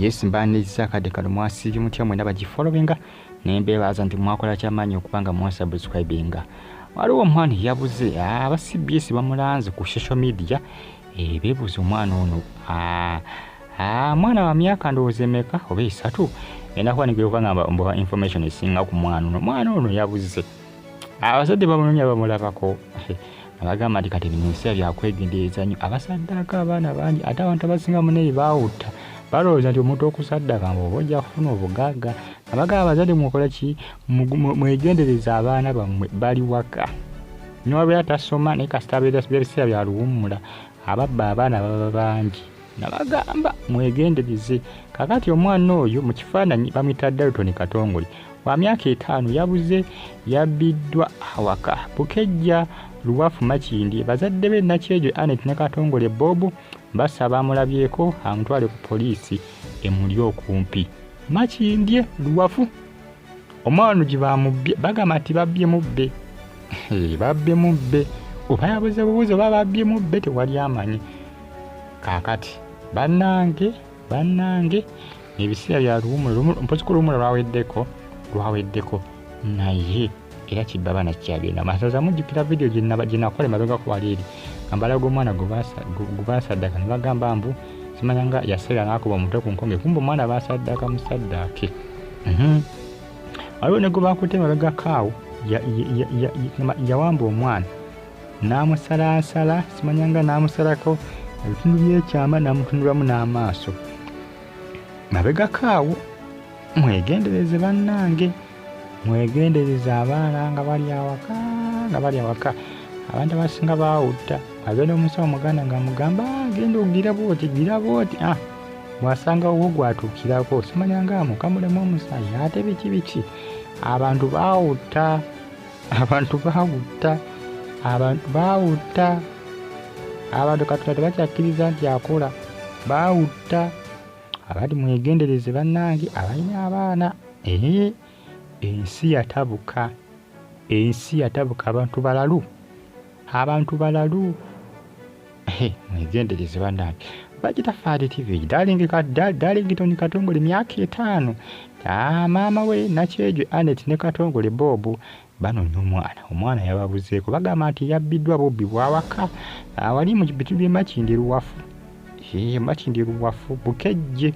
Yes, mbaniriza akadde kano. Mwasiibye mutya mwena bagifollowinga? Nembeebaza nti mwakola kyamaanyi okubanga mwasubscribinga. Waliwo omwana yabuze, aba CBS bamulanze ku social media, beebuuza omwana ono. Mwana wa myaka ndowooza emeka oba 3, enakuba okuba nga mbuwa information esinga ku mwana ono. Omwana ono yabuze, abazadde bamunoonya bamulabako. Abagamba nti kati bino ebiseera byakwegendereza nnyo, abasaddaaka abaana bangi, ate abantu abasinga muneyi baawutta balowooza nti omuntu okusaddaaka mbu oba ojja kufuna obugagga. Abagamba abazadde mukola ki? Mwegendereza abaana bammwe bali waka, niwabeera tasoma, naye kasita abeera biseera bya luwummula, ababba abaana baba bangi. Nabagamba mwegendereze. Kakati omwana oyo mu kifaananyi bamuyita Dalton Katongole, wa myaka 5, yabuze, yabbiddwa awaka Bukejja Luwafu Makindi. Bazadde be Nakyejo Anet ne Katongole Bob basaba amulabyeko amutwale ku poliisi emuli okumpi. Makindye Luwafu omwana gye bamubbye, bagamba nti babbye mubbe, babbye mubbe, oba yabuze bubuze oba babbye mubbe, tewali amanyi. Kaakati bannange, bannange, ebiseera bya luwumula, mpozi ku luwumula lwaweddeko, lwaweddeko, naye era kibba abaana kikyagenda. Masaza mujjukira vidiyo gye nakola emabegako wali eri nga mbalaga omwana gwe basaddaka ne bagamba mbu simanya nga yaseera n'akuba omutwe ku nkonge, kumbe omwana basaddaka musaddaake. Waliwo ne gwe bakutte emabegako awo, yawamba omwana n'amusalaasala, simanya nga n'amusalako ebitundu by'ekyama n'amutunulamu n'amaaso mabegako awo. Mwegendereze bannange, mwegendereze abaana nga bali awaka, nga bali awaka. Abantu abasinga baawutta, agenda omusawo muganda ng'amugamba genda ogira bwoti, gira bwoti, bw'asanga wo gwatuukirako simanya nga amukamulemu omusaayi ate biki biki. Abantu baawutta, abantu baawutta, abantu baawutta, abantu Katonda tebakyakkiriza nti akola, baawutta. Abali mwegendereze bannange abalina abaana. Ensi yatabuka, ensi yatabuka, abantu balalu, abantu balalu. Mwegendereze bannange. Bagita Faadi TV. Darlington Katongole myaka 5, maama we Nakyejwe Anet ne Katongole Bob banoonya omwana. Omwana yababuzeeko, bagamba nti yabbiddwa bubbi bwawaka awali mu bitundu by'e Makindye Luwafu. Makindye Luwafu Bukejje,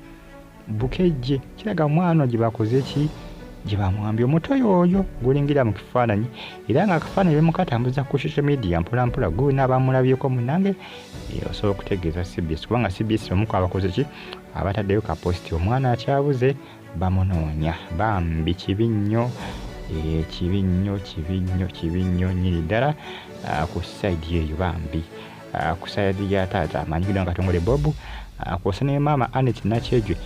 Bukejje. Kiraga omwana gye bakoze ki, gye bamuwambye. Omuto yoyo gulingira mu kifaananyi, era nga akafaananyi bemukatambuza ku social media mpola mpola, gulina abamulabyeko munnange, osobola okutegeeza CBS, kubanga CBS omu ku abakoze ki abataddeyo ka post, omwana akyabuze bamunoonya. Bambi kibi nnyo, kibi nnyo, kibi nnyo, kibi nnyo nnyini ddala ku side eyo bambi, ku side ya taata amanyikiddwa nga Katongole Bob, kwosa ne maama Anet Nakyejwe,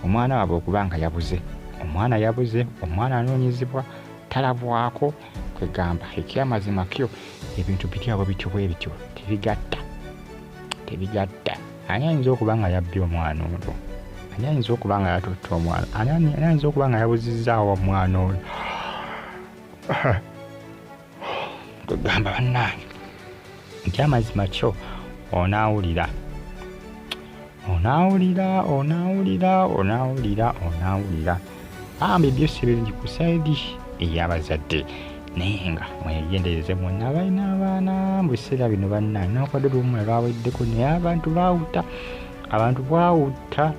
omwana waabwe okuba nga yabuze. Omwana yabuze, omwana anoonyezebwa, talabwako. Kwegamba ekyamazima kyo ebintu biri abo bityo bwe bityo, tebigatta, tebigatta. Ani ayinza okuba nga yabbye omwana ono? Ani ayinza okuba nga yatutte omwana? Ani ayinza okuba nga yabuzizzaawo omwana ono? Kwegamba bannange ekyamazima kyo onaawulira, onaawulira, onaawulira, onaawulira, onaawulira. Bambi byo si birungi ku side ey'abazadde, naye nga mwegendereze mwonna abalina abaana mu biseera bino bannange. Newankubadde oluwummula lwaweddeko, naye abantu baawutta, abantu bwawutta.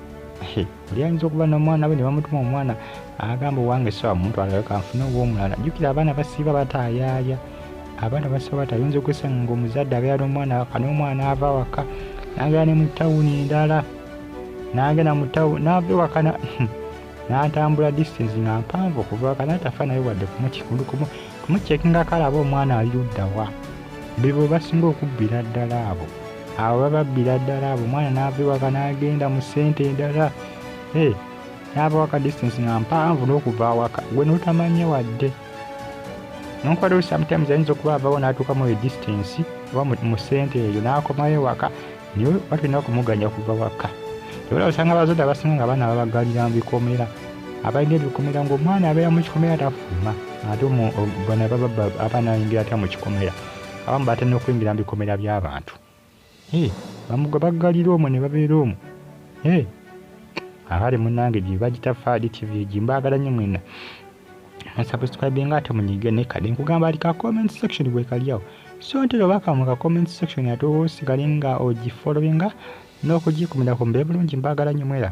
Oli ayinza okuba n'omwana we ne bamutuma omwana agamba owange sawa muntu alabika nfune ow'omulala. Jjukira abaana basiiba bataayaaya, abaana basiiba bataayaaya. Oyinza okwesanga ng'omuzadde abeera n'omwana waka, n'omwana ava waka n'agenda ne mu tawuni endala, n'agenda mu tawuni n'ava ewaka n'atambula distance nga mpanvu okuva waka, n'atafa naye wadde kumukyekingako alabe omwana ali ludda wa. Bebo basinga okubbira ddala abo, abo bababbira ddala abo. Omwana n'ava ewaka n'agenda mu ssente endala, n'ava waka distance nga mpanvu n'okuva awaka gwe n'otamanya wadde. Newankubadde sometimes ayinza okuba avawo n'atuuka mu eyo distance oba mu ssente eyo n'akomayo ewaka, naye oba tulina okumuganya kuva waka. Era osanga abazadde abasinga nga abaana babagalira mu bikomera, abalina ebikomera ng'omwana abeera mu kikomera tafuluma, ate bano abaana bayingira atya mu kikomera? Abamu batera n'okuyingira mu bikomera by'abantu, baggalira omwo ne babeera omwo. Abali munnange gye bagita Fahad TV, gimbaagala nnyo mwena. Musubscribinga ate munyige ne kade nkugamba ali ka comment section bwe kali awo. So ntera obaka mu ka comment section ate osigale nga ogifollowinga n'okugikumira ku mbe bulungi. Mbaagala nnyo mwera.